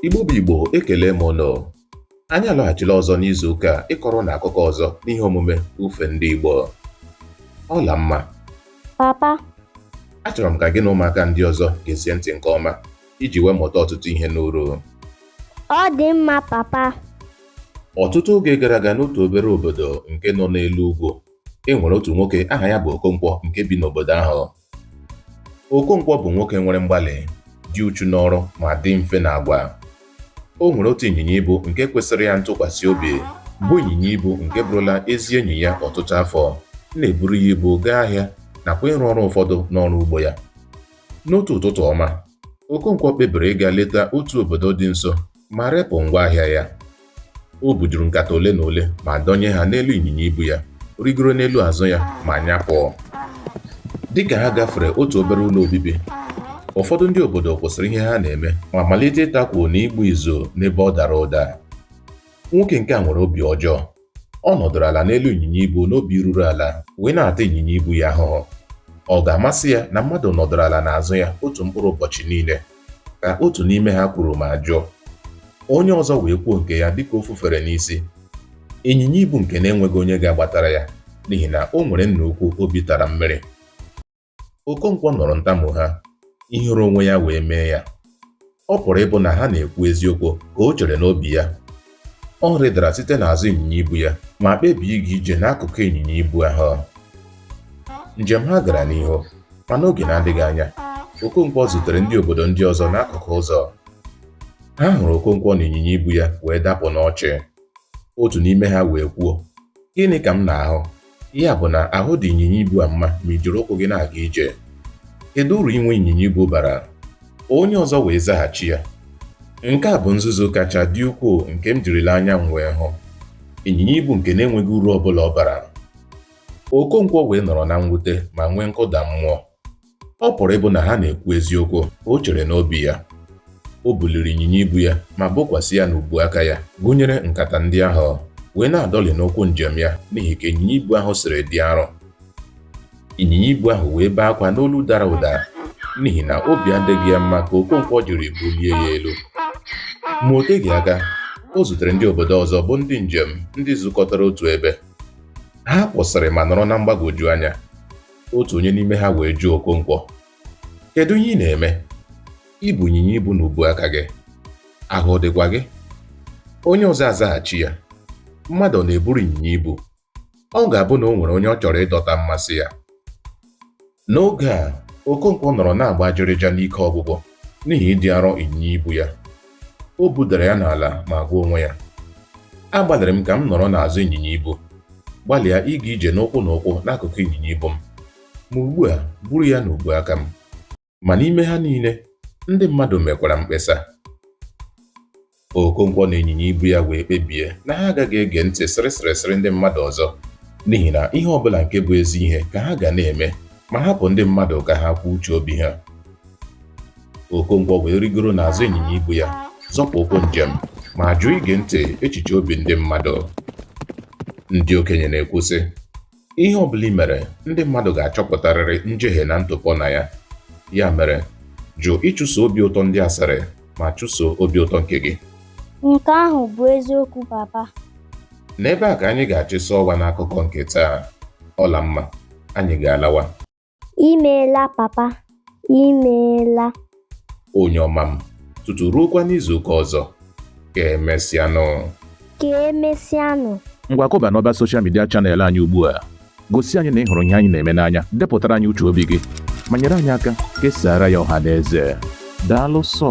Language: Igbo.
Igbo bụ Igbo, ekele m ụnụ. Anyị alọghachila ọzọ n'izu ụka a ịkọrọ ụnụ akụkọ ọzọ n'ihe omume Ufe Ndị Igbo. Ọlamma. Papa. Achọrọ m ka gị na ụmụaka ndị ọzọ gezie ntị nke ọma iji wee mụta ọtụtụ ihe n'uru. Ọ dị mma, papa. Ọtụtụ oge gara aga n'otu obere obodo nke nọ n'elu ugwu, e nwere otu nwoke aha ya bụ Okonkwo nke bi n'obodo ahụ. Okonkwo bụ nwoke nwere mgbalị, dị uchu n'ọrụ ma dị mfe n'agwa. O nwere otu ịnyịnya ibu nke kwesịrị ya ntụkwasị obi, bụ ịnyịnya ibu nke bụrụla ezi enyi ya ọtụtụ afọ, na-eburu ya ibu gaa ahịa nakwa ịrụ ọrụ ụfọdụ n'ọrụ ugbo ya. N'otu ụtụtụ ọma, Okonkwo kpebiri ịga leta otu obodo dị nso ma repụ ngwa ahịa ya. O bujuru nkata ole na ole ma dọnye ha n'elu ịnyịnya ibu ya, rigoro n'elu azụ ya ma nyapụ. Dịka ha gafere otu obere ụlọ obibi, ụfọdụ ndị obodo kwụsịrị ihe ha na-eme ma malite ịtakwu na igbu izu n'ebe ọ dara ụda. Nwoke nke a nwere obi ọjọọ. Ọ nọdụrụ ala n'elu ịnyịnya ibu n'obi ruru ala wee na-ata ịnyịnya ibu ya ahụhụ. Ọ ga-amasị ya na mmadụ nọdụrụ ala n'azụ ya otu mkpụrụ ụbọchị niile, ka otu n'ime ha kwuru ma jụọ. Onye ọzọ wee kwuo nke ya dịka o fufere n'isi. Ịnyịnya ibu nke na-enweghị onye ga-agbatara ya n'ihi na o nwere nna ukwu obi tara mmiri. Okonkwo nụrụ ntamu ha, ihere onwe ya wee mee ya. Ọ pụrụ ịbụ na ha na-ekwu eziokwu ka o chere n'obi ya. Ọ rịdara site n'azụ ịnyịnya ibu ya ma kpebie ịga ije n'akụkụ ịnyịnya ibu ahụ. Njem ha gara n'ihu, ma n'oge na-adịghị anya, Okonkwo zutere ndị obodo ndị ọzọ n'akụkụ ụzọ. Ha hụrụ Okonkwo na ịnyịnya ibu ya wee dapụ n'ọchị. Otu n'ime ha wee kwuo, Gịnị ka m na-ahụ? Ya bụ na ahụ dị ịnyịnya ibu a mma ma i jiri ụkwụ gị na-aga ije. Kedu uru inwe ịnyịnya ibu bara? Onye ọzọ wee zaghachi ya, Nke a bụ nzuzu kacha dị ukwuu nke m jirila anya m wee hụ. Ịnyịnya ibu nke na-enweghị uru ọ bụla ọ bara. Okonkwo wee nọrọ na mwute ma nwee nkụda mmụọ. Ọ pụrụ ịbụ na ha na-ekwu eziokwu, ka o chere n'obi ya. O buliri ịnyịnya ibu ya ma bokwasị ya n'ubu aka ya, gụnyere nkata ndị ahụ, wee na-adọlị n'ụkwụ njem ya n'ihi ka ịnyịnya ibu ahụ siri dị arọ. Ịnyịnya ibu ahụ wee bee akwa n'olu dara ụda n'ihi na obi adịghị ya mma ka Okonkwo jiri bulie ya elu. Ma o teghị aka, o zutere ndị obodo ọzọ bụ ndị njem ndị zukọtara otu ebe. Ha kwụsịrị ma nọrọ na mgbagwoju anya. Otu onye n'ime ha wee jụọ Okonkwo, Kedu ihe ị na-eme? I bu ịnyịnya ibu n'ubu aka gị. Ahụ ọ dịkwa gị? Onye ọzọ azaghachi ya, Mmadụ ọ na-eburu ịnyịnya ibu? Ọ ga-abụ na o nwere onye ọ chọrọ ịdọta mmasị ya. N'oge a, Okonkwo nọrọ na-agba ajịrịja n'ike ọgwụgwụ n'ihi ịdị arọ ịnyịnya ibu ya. O budara ya n'ala ma gwa onwe ya, Agbalịrị m ka m nọrọ n'azụ ịnyịnya ibu, gbalịa ịga ije n'ụkwụ na ụkwụ n'akụkụ ịnyịnya ibu m, ma ugbu a buru ya n'ubu aka m. Ma n'ime ha niile, ndị mmadụ mekwara mkpesa. Okonkwo na ịnyịnya ibu ya wee kpebie na ha agaghị ege ntị sịrị sịrị sịrị ndị mmadụ ọzọ n'ihi na ihe ọ bụla nke bụ ezi ihe ka ha ga na-eme ma hapụ ndị mmadụ ka ha kwuo uche obi ha. Okonkwo wee rigoro n'azụ ịnyịnya ibu ya, zọpụ ụkwụ njem ma jụ ige ntị echiche obi ndị mmadụ. Ndị okenye na-ekwu sị, ihe ọ bụla i mere, ndị mmadụ ga-achọpụtarịrị njehie na ntụpọ na ya. Ya mere, jụ ịchụso obi ụtọ ndị asịrị ma chụso obi ụtọ nke gị. Nke ahụ bụ eziokwu, papa. N'ebe a ka anyị ga-achịsa ọwa n'akụkọ nke taa. Ọlamma, anyị ga-alawa. Imeela papa, imeela. Onye ọma m, tutu ruokwa n'izu ụka ọzọ. Ka emesịanụ. Ka emesịanụ. Ngwa kụba n'ọba social media channel anyị ugbu a. Gosi anyị na ị hụrụ ihe anyị na-eme n'anya, depụtara anyị uche obi gị, ma nyere anyị aka kesaara ya ọha na eze. Daalụ sọ.